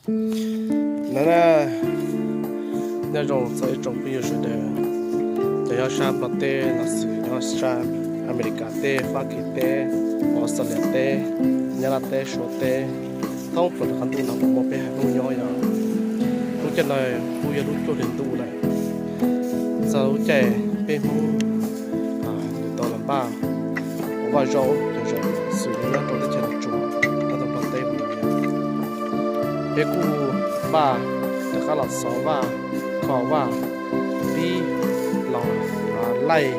Na na, nyob zoo txog ib tsoom phooj ywg sawv daws, cov nyob sab Nplog teb los sis nyob sab Amelikas teb, Fab Kis teb, Australia teb, Nyab Laj teb, Suav teb, thoob plaws qab ntuj no puas muaj peb haiv Hmoob nyob yom. Lub caij no kuj yog lub cuaj hli ntuj lawm. Txog lub caij peb Hmoob yuav tau los npaj ua vaj zaub cov zaum xwm nyob rau teb chaws Nplog teb no. Peb kuj npaj rov qab los xov vaj, kho vaj, pib los laij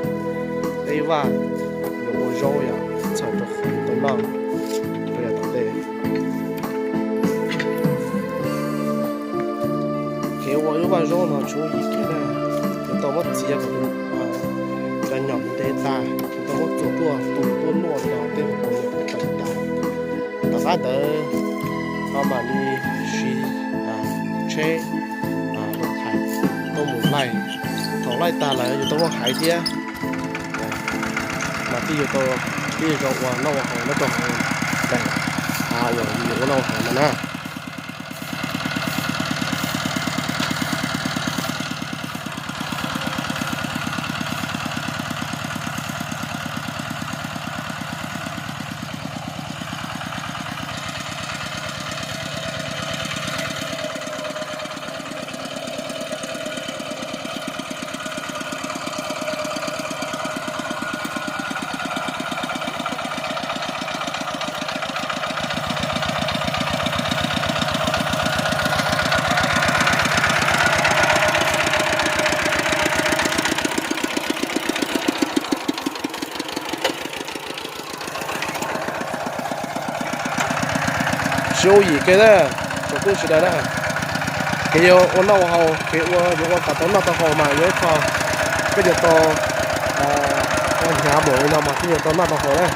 teb vaj, yuav ua zaub yom, txhawm rau qhov tau noj rau yav tom ntej. Kev ua lub vaj zaub no tsis muaj yim kev na, yuav tau muab txiav kom cov nyom ntev tag, yuav tau muab txuas tuaj tu tuaj luaj rau tej hauv paus nyom tawm tag. Tom qab ntawd ho mam li siv tsheb los thaiv tuaj mus laij. Thaum laij tag lawm yuav tau muab haiv thiab, mas thiaj yuav tau tib zoo ua noj ua haus nyob rau hauv daim hav uas yus yuav ua noj ua haus no na. Tsis muaj yim kev na, tsoom phooj ywg sawv daws na, kev yuav ua noj ua haus, kev ua yuav ua kom tau noj tau haus mas yog ib qho koj yuav tau ua hnyav npaum li no mas thiaj yuav tau noj tau haus na.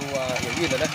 Tus yawm yij ntawd na.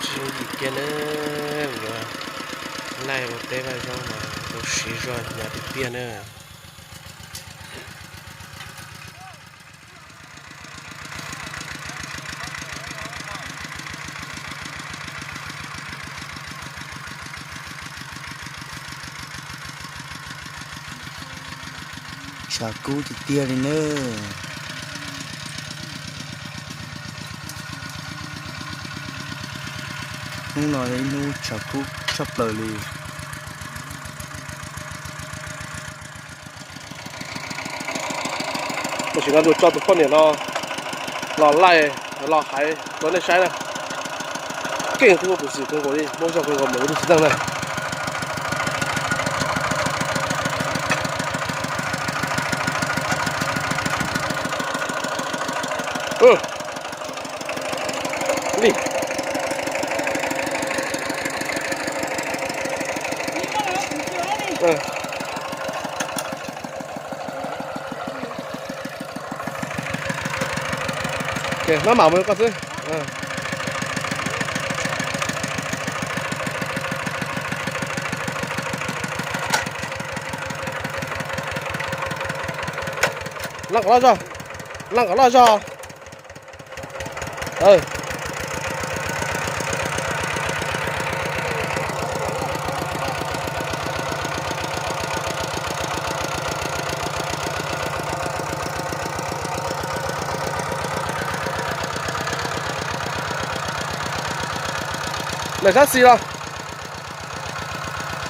Tsis zoo yim kiag na, yuav laij ua teb vaj zaub mas tau siv zog hnyav tiag tiag na. Tshav kub tiag tiag li nawb. Hnub no ib hnub tshav kub tshaj plaws li. Tam sim no Luag tso tus poj niam no los laij los hais rau nej saib na. Keej kawg nkaus, pus xim kawg nkaus li, muab zog kawg nkaus mus ua tug txiv neej na. Maj mam mus koj xwb. Leej kom loj zog, leej kom loj zog. Lawm sab xis los.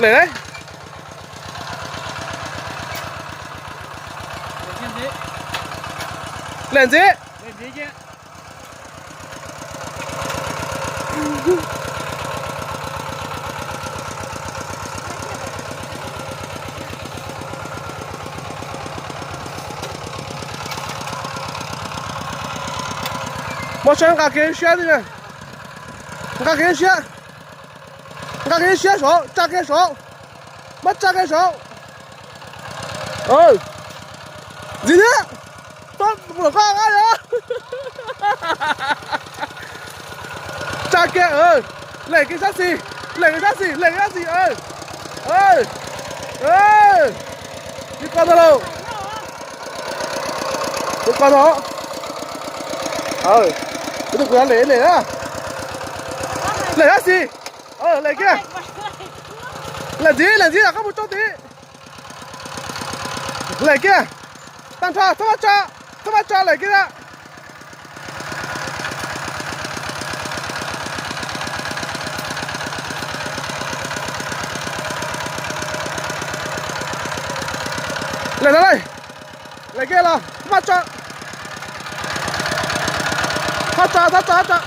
Lawm, lawm ntxiv. Muab saib, nqa kiag siab tiag, nqa kiag siab, nqa kiag siab saud, tsa kiag saud, muab tsa kiag saud. Ntxiv thiab, tau mus lawm koj qab yog. Tsa kiag, lem kiag sab xis, lem kiag sab xis, lem kiag sab xis. Li ko tau lauj, li ko tau. Kuv tus kuv yog lem lem na, lem sab xis, lem kiag, lem ntxiv, lem ntxiv, koj mus rau tid. Lem kiag, tag nrho txhob maj tso, txhob maj tso, lem kiag na. Lem no lauj, lem kiag los txhob maj tso. Txhob tso, txhob tso, txhob tso.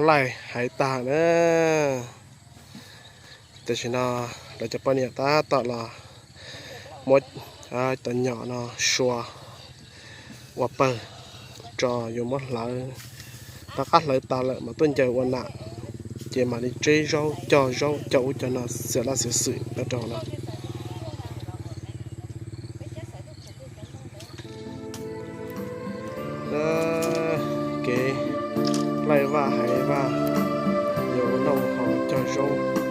Laij hais tag na. Tam sim no lawv cov poj niam tab tom los muab cov nyom no sua ua pawg tso, yuav muab hlawv, rov qab hlawv tas lawm mas tuaj ncaws ua nam, ces mam li tseb zaub, cog zaub, cog ub cog no, xiam laj xiam xwm no rau no. Kev laij vaj hais vaj, yuav ua noj ua haus cog zaub.